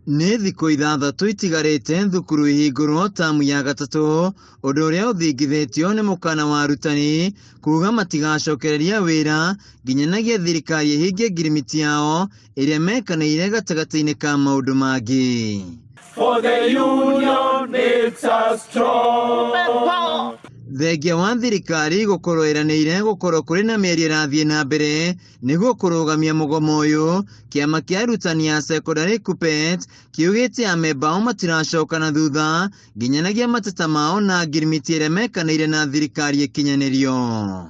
Nĩ thikũ 6 itigarĩte thukuru ihingũrwo tamu ya gatatũ, ũndũ ũrĩa ũthingithĩtio nĩ mũkana wa arutani kuga matigacokereria wĩra nginyanagia thirikari ĩhingie ngirimiti yao ĩrĩa mekanĩire gatagatĩ-inĩ ka maũndũ mangĩ. For the union makes us strong. Thengia wa thirikari gũkorwo ĩranĩire gũkorwo kũrĩ na mĩario ĩrathiĩ na mbere nĩguo kũrũgamia mũgomo ũyũ, kĩama kĩa arutani a cekondarĩ KUPPET kiugĩte amemba ao matiracoka na thutha nginyanagia mateta mao na ngirimiti ĩrĩa mekanĩire na thirikari ĩkinyanĩrio.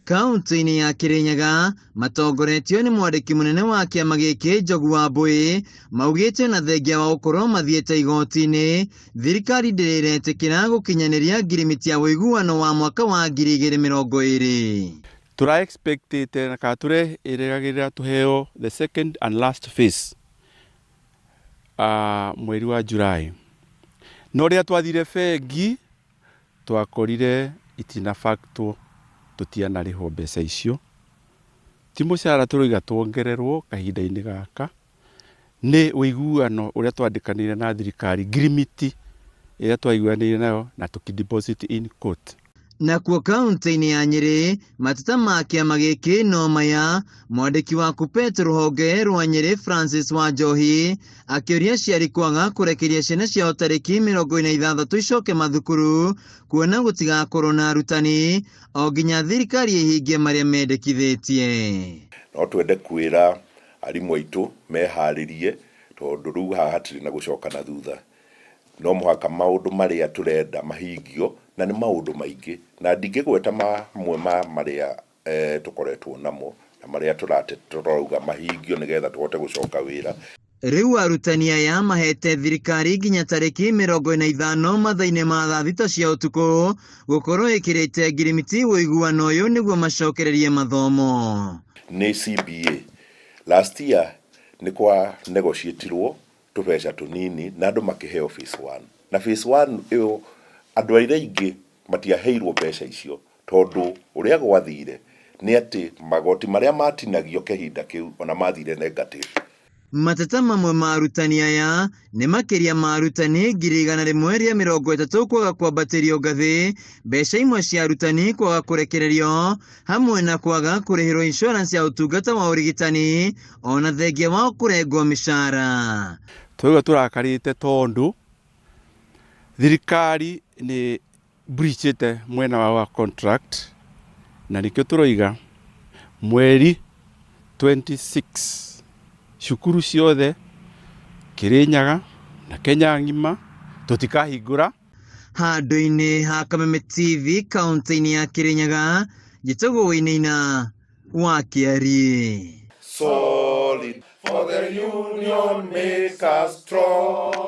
Kaunti-inĩ ya Kirinyaga matongoretio nĩ mwandĩki mũnene wa kĩama gĩkĩ Njogu wa Mbui maugĩte ona thengia wa gũkorwo mathiĩte igoti-inĩ thirikari ndĩrĩ ĩretĩkĩra gũkinyanĩria ngirimiti ya ũiguano wa mwaka wa 2020. Tura expectĩte na kana tũrerĩgagĩrĩra tũheo the second and last phase mweri wa July, no rĩrĩa twathire bengi twakorire itinabactwo, tũtianarĩhwo mbeca icio. Ti mũcara tũroiga tuongererwo kahinda-inĩ gaka, nĩ ũiguano ũrĩa twandĩkanĩire na thirikari, ngirimiti ĩrĩa twaiguanĩire nayo na tũkĩ deposit in court. Nakuo kaunti-inĩ ya Nyĩrĩ mateta ma kĩama gĩkĩ no maya, mwandĩki wa KUPPET rũhonge rwa Nyĩrĩ Francis Wanjohi akĩũria aciari kwaga kũrekeria ciana ciao tarĩki 46 icoke mathukuru kuona gũtigakorwo na arutani o nginya thirikari ĩhingie marĩa mendekithĩtie. No twende kwĩra arimũ aitũ meharĩrie tondũ rĩu haha hatirĩ na gũcoka na thutha. No mũhaka maũndũ marĩa tũrenda mahingio, na nĩ maũndũ maingĩ, na ndingĩgweta mamwe ma marĩa tũkoretwo namo na marĩa tũrauga mahingio nĩgetha tũhote gũcoka wĩra. Rĩu arutani aya mahete thirikari nginya tarĩki 45 mathaa-inĩ ma thaa 6 cia ũtukũ gũkorwo ĩkĩrĩte ngirimiti ũiguano ũyũ nĩguo macokererie mathomo. Nĩ CBA last year nĩ kwa negotiatirwo tũbeca tũnini na andũ makĩheo phase 1, na phase 1 ĩyo andũ arĩa aingĩ matiaheirwo mbeca icio tondũ ũrĩa gwathire nĩ atĩ magoti marĩa matinagio kahinda kĩu ona mathire negative. Mateta mamwe ma arutani aya nĩ makĩria ma arutani 130,000 kwaga kwambatĩrio ngathĩ, mbeca imwe cia arutani kwaga kũrekererio, hamwe na kwaga kũrĩhĩrwo insurance ya ũtungata wa ũrigitani ona thengia wao kũrengwo mĩcara. Twaigua tũrakarĩte tondũ thirikari nĩ breachĩte mwena wao wa contract, na nĩkĩo tũroiga mweri 26 cukuru ciothe Kirinyaga na Kenya ng'ima tũtikahingũra. Handũ-inĩ ha Kameme TV kaunti-inĩ ya Kirinyaga, njĩtagwo Wainaina wa Kĩariĩ. Solid for the union make us strong.